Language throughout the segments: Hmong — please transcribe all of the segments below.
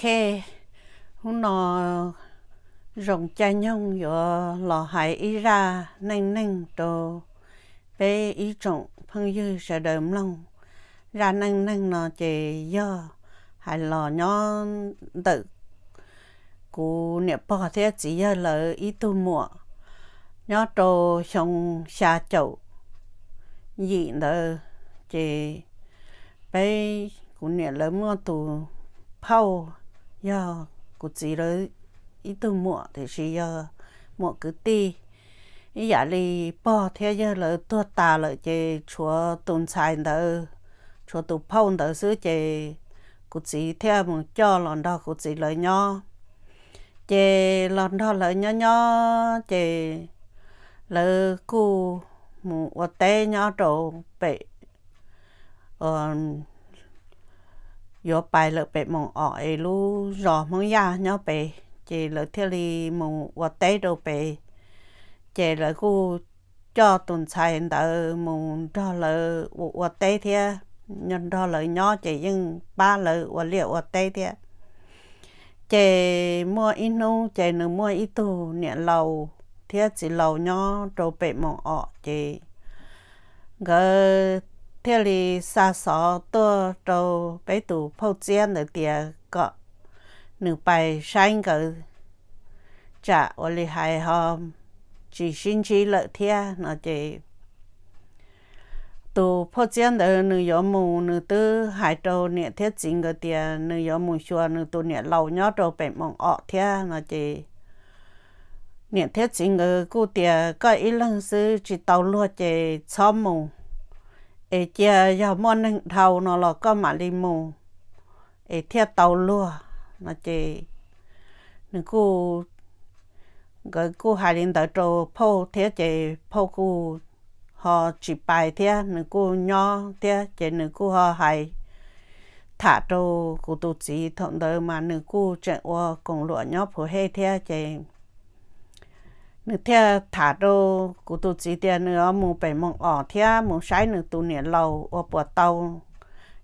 Ok, hnub no zoo caij nyoog yuav los hais ib zaj neej neeg rau peb ib tsoom phooj ywg sawv daws mloog. Zaj neej neeg no ces yog hais los nyob ntawm kuv niam pog thiab txiv yawg lawv ib tug muam nyob rau xyoo xya caum yim ntawd, ces peb, kuv niam lawv muaj tus phauj yog kuv txiv lawv ib tug muam tiam sis yog muam kwv tij. Ib yam li pog thiab yawg lawv tuag tas lawm ces tshuav tus ntxhais ntawd, tshuav tus phauj ntawd xwb ces kuv txiv thiaj mus coj los nrog kuv txiv lawv nyob. Ces los nrog lawv nyob nyob ces lawv kuj mus ua teb nyob rau pem, yuav pais lawm pem Moos Om es lub zos Hmoob Yaj nyob pem, ces lawv thiaj li mus ua teb rau pem. Ces lawv kuj coj tus ntxhais ntawd mus nrog lawv ua ua teb thiab, nrog lawv nyob ces yeej pab lawv ua liaj ua teb thiab. Ces muaj ib hnub ces nws muaj ib tug niam laus thiab txiv laus nyob rau pem Moos Om ces nkawd thiaj li xa xov tuaj rau peb tus phauj Txiab ntawd tias kom nws pais saib nkawd tsam ua li hais ho tsis sib ntsib lawm thiab no ces tus phauj Txiab ntawd nws yuav mus, nws twb hais rau niam thiab txiv nkawd tias nws yuav mus xyuas nws tus niam laus nyob rau pem Moos Om thiab no ces niam thiab txiv nkawd kuj tias koj ib leeg xwb tsis tau luag ces txhob mus, es cia yog muaj neeg dhau no los koj mam li mus es thiaj tau luag no ces nws kuj, nkawd kuj hais li ntawd rau phauj thiab ces phauj kuj ho tsis pais thiab, nws kuj nyob thiab ces nws kuj ho hais tham rau kuv tus txiv, thaum ntawd mas nws kuj tseem ua koom luam nyob Phuv Hej thiab ces nws thiaj tham rau kuv tus txiv tias nws mus pem Moos Om thiab mus saib nws tus niam laus ua puas tau.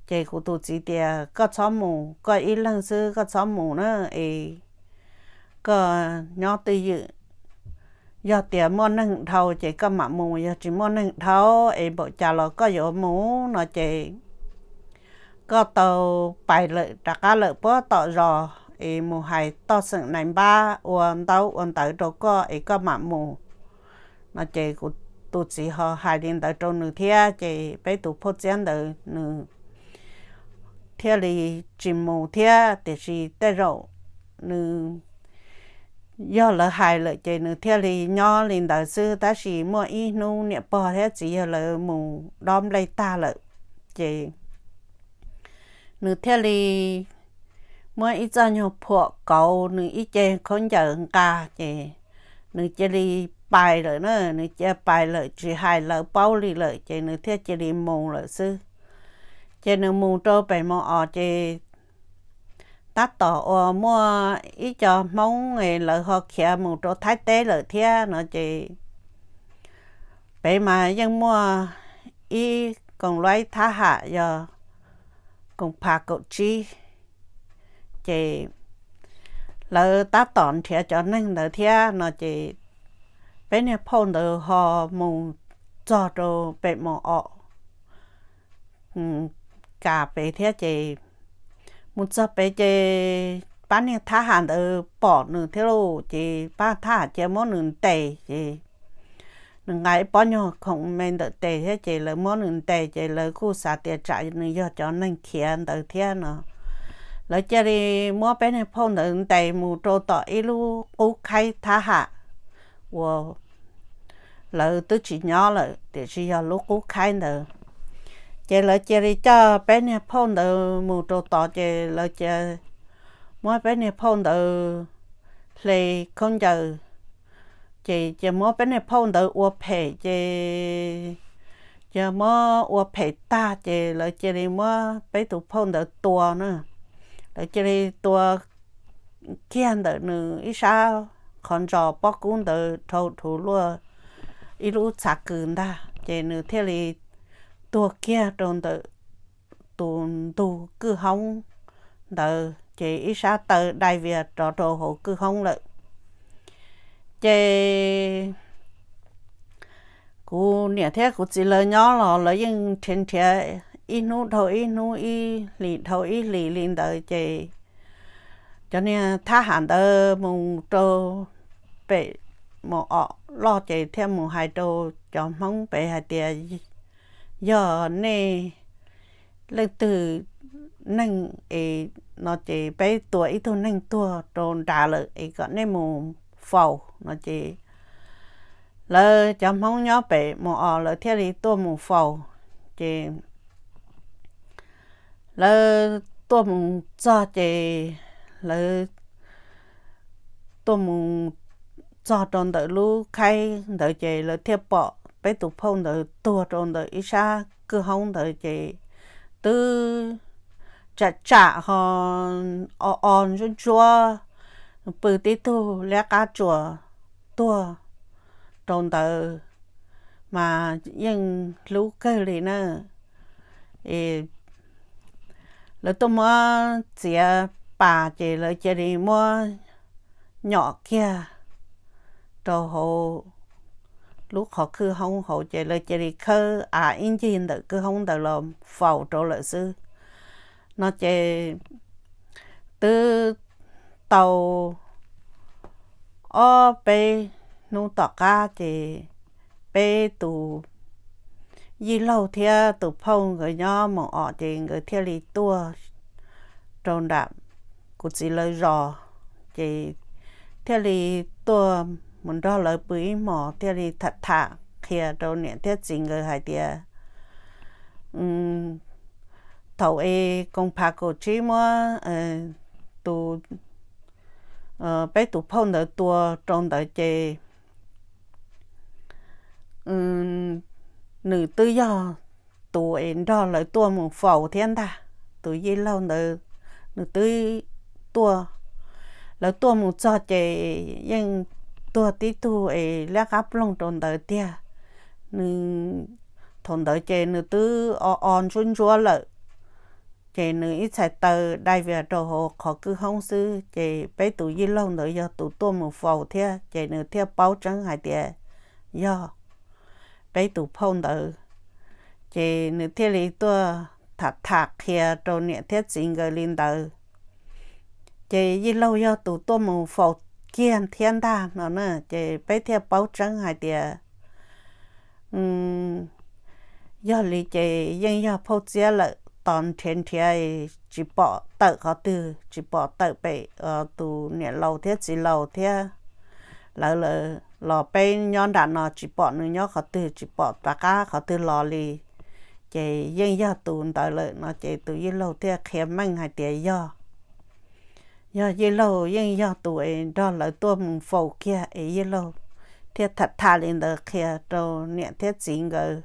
Ces kuv tus txiv tias koj txhob mus, koj ib leeg xwb koj txhob mus na, es koj nyob twj ywm. Yog tias muaj neeg dhau ces koj mam mus, yog tsis muaj neeg dhau es npaum cas los koj yuav mus no ces koj tau pais lawm rov qab lawm puag tom zos es mus hais toj xeem nais npab ua ntaub ua ntawv rau koj es koj mam mus no ces kuv tus txiv ho hais li ntawd rau nws thiab ces peb tus phauj Txiab ntawd nws thiaj li tsis mus thiab, tiam sis tej zaum nws, yog lawv hais lawm ces nws thiaj li nyob li ntawd xwb. Tab sis muaj ib hnub niam pog thiab txiv yawg lawv mus dob nplej tag lawm ces nws thiaj li muab ib txoj nyuag phuam kauv nws ib ce khaub ncaws nqa ces nws cia li pais lawm na, nws cia pais lawm tsis hais lawv paub li lawm ces nws thiaj cia li mus lawm xwb. Ces nws mus rau pem Moos Os ces tab tom uas muaj ib co Hmoob es lawv ho khiav mus rau Thaib teb lawm thiab no ces pem mas yeej muaj ib koom luaib thab ham yog koom phas kaum tsib, ces lawv tab tom nrhiav cov neeg ntawd thiab no ces peb niag phauj ntawd ho mus txog rau pem Moos Os, ka pem thiab ces mus txog pem ces pab niag thab ham ntawd pom nws thiab lauj, ces pab thab ham cia muab nws ntes ces nws nqa ib pob nyuag khoom me ntawm tes thiab ces lawv muab nws ntes ces lawv kuj xav tias tsam nws yog cov neeg khiav ntawd thiab no, lawv cia li muab peb niag phauj ntawd ntes mus rau tom ib lub qub khaib thab ham uas lawv twb tsis nyob lawm tiam sis yog lub qub khaib ntawd. Ces lawv cia li coj peb niag phauj ntawd mus rau tod ces lawv cia muab peb niag phauj ntawd hle khaub ncaws, ces cia muab peb niag phauj ntawd ua phem ces cia muab ua phem tag ces lawv cia li muab peb tus phauj ntawd tua na. Lawv cia li tua kiag ntawm nws ib sab qhov ntsos pob kub ntawd dhau rhuv luaj ib lub txhav kws ntag ces nws thiaj li tuag kiag rau ntawm tus ntug kwj hoob ntawd. ces ib sab taw dai vias rov rau hauv kwj hoob lawm. Ces kuv niam thiab kuv txiv lawv nyob los lawv yeej nrhiav nrhiav ib hnub dhau ib hnub, ib hlis dhau ib hlis li ntawd ces cov niag thab ham ntawd mus rau pem Mus Om loj ces thiaj mus hais rau cov Hmoob pem hais tias, yog nej leej twg neeg es no ces peb tua ib tug neeg tuag rau nrad lawm es kom nej mus faus no ces lawv cov Hmoob nyob pem Mus Om lawv thiaj li tuaj mus faus. Ces lawv tuaj mus txog ces lawv tuaj mus txog rau ntawm lub khaib ntawd ces lawv thiaj pom peb tus phauj ntawd tuag rau ntawm ib sab kwj hoob ntawd ces twb tsam tsam ho o o ntsuab ntsuab, pw tib tug liab qab tsuas tuag rau ntawd mas yeej hlub kawg li na. Lawv tuaj muab txiav pas ces lawv cia li muab nyom kiag rau hauv lub qhov kwj hoob hauv ces lawv cia li khawb av ib ncig ntawm kwj hoob ntawd los faus rau lawm xwb no ces twb tau ob peb hnub tom qab ces peb tus yij laug thiab tus phauj nkawd nyob Mus Om ces nkawd thiaj li tuaj rau nram kuv txiv lawv zos ces thiaj li tuaj mus nrog lawv pw ib hmos thiaj li tham tham qhia rau niam thiab txiv nkawd hais tias thaum es koom phav kaum tsib muab tus peb tus phauj ntawd tua rau ntawd ces nws twb yog tus es nrog lawv tuaj mus faus thiab ntag. Tus yij laug ntawd nws twb tuaj, lawv tuaj mus txog ces yeej tuag tib tug es liab qab ploog rau ntawd tiag. Nws thaum ntawd ces nws twb o o ntsuab ntsuab lawm ces nws ib txhais taw dai vias rau hauv qhov kwj hoob xwb ces peb tus yij laug ntawd yog tus tuaj mus faus thiab ces nws thiaj paub tseeb hais tias yog peb tus phauj ntawd ces nws thiaj li tuaj tham tham qhia rau niam thiab txiv nkawd li ntawd. Ces yij laug yog tus tuaj mus faus kiag thiab ntag no na ces peb thiaj paub tseeb hais tias yog li ces yeej yog phauj txiab lawm. Tos nrhiav nrhiav tsis pom tawm qhov twg, tsis pom tawm pem tus niam laus thiab txiv laus thiab lawv lawm los peb nyob nram no tsis pom nws nyob qhov twg, tsis pom rov qab qhov twg los li. Ces yeej yog tus ntawd lawm no ces tus yij laug thiaj qhia meej hais tias yog yog yij laug yeej yog tus es nrog lawv tuaj mus faus kiag es yij laug thiaj tham tham li ntawd qhia rau niam thiab txiv nkawd.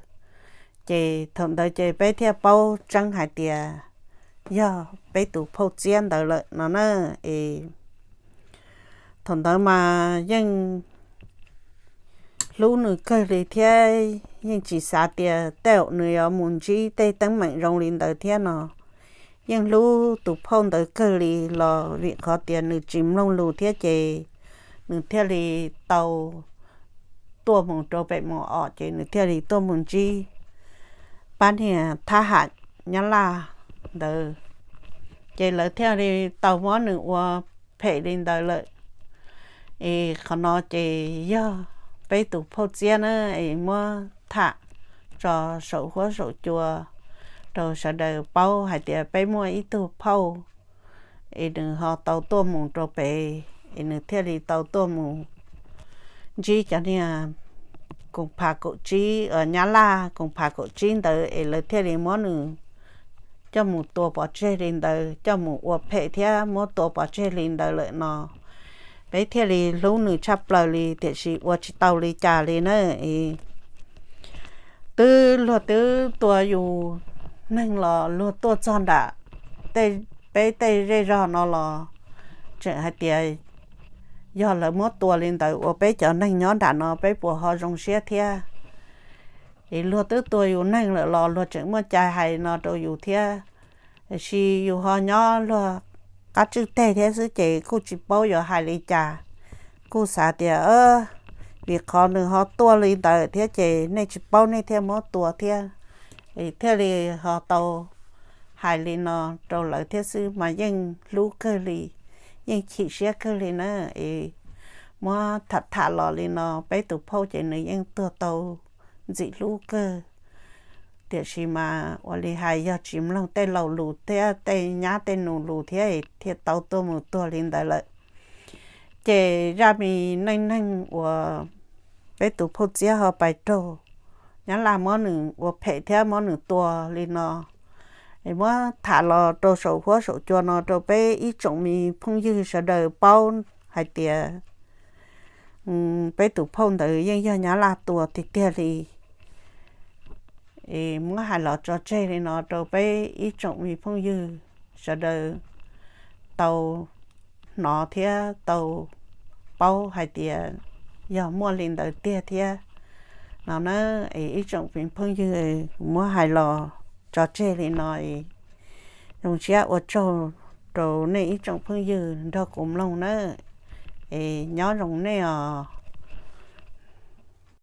Ces thaum ntawd ces peb thiaj paub tseeb hais tias yog peb tus phauj txiab ntawd lawm no na. Es thaum ntawd mas yeej hlub nws kawg li thiab yeej tsis xav tias tej zaum nws yuav mus ntsib tej teeb meem zoo li ntawd thiab no. Yeej hlub tus phauj ntawd kawg li los vim qhov tias nws tsis mloog lus thiab ces nws thiaj li tau tuaj mus rau pem Mus Om ces nws thiaj li tuaj mus ntsib pab niag thab ham Nyab Laj ntawd ces lawv thiaj li tau muab nws ua phem li ntawd lawm. Es qhov no ces yog peb tus phauj txiab na es muab tham tso saum huab saum cua rau sawv daws paub hais tias peb muaj ib tug phauj es nws ho tau tuaj mus rau pem es nws thiaj li tau tuaj mus ntsib cov niag koom phav kaum tsib, Nyab Laj koom phav kaum tsib ntawd es lawv thiaj li muab nws coj mus tua pov tseg li ntawd, coj mus ua phem thiab muab tua pov tseg li ntawd lawm no. Peb thiaj li hlub nws tshaj plaws li tiam sis ua tsis tau li cas li na. Twb luag twb tua yus neeg los luag tuaj txog nram peb tej zej zog no los tseem hais tias yog lawv muab tua li ntawd ua peb cov neeg nyob nram no peb puas ho zoo siab thiab. Es luag twb tua yus neeg lawm los luag tseem muaj cai hais no rau yus thiab. Tiam sis yus ho nyob luag qab tswj teg thiab xwb ces kuj tsis paub yuav hais li cas. Kuj xav tias vim qhov nws ho tuaj li ntawd thiab ces nej tsis paub nej thiaj muab tua thiab, es thiaj li ho tau hais li no rau lawv thiab xwb mas yeej hlub kawg li, yeej chim siab kawg li na. Es muab tham tham los li no peb tus phauj ces nws yeej tuag tau ntxim hlub kawg. Tiam sis mas ua li hais yog tsis mloog tej laus lus thiab tej nyab tej nus lus thiab thiaj tau tuaj mus tuag li ntawd lawm. Ces zaj me neej neeg uas peb tus phauj Txiab ho pais raug nyab laj muab nws ua phem thiab muab nws tua li no, es muab tham los rau saum huab saum cua no rau peb ib tsoom me phooj ywg sawv daws paub hais tias peb tus phauj ntawd yeej yog nyab laj tua tiag tiag li. Es muab hais los tso tseg li no rau peb ib tsoom me phooj ywg sawv daws tau hnov thiab tau paub hais tias yog muaj li ntawd tiag thiab no na. Es ib tsoom me phooj ywg, muab hais los tso tseg li no, zoo siab ua tsaug rau nej ib tsoom phooj ywg nrog kuv mloog na. Es nyob zoo nej os.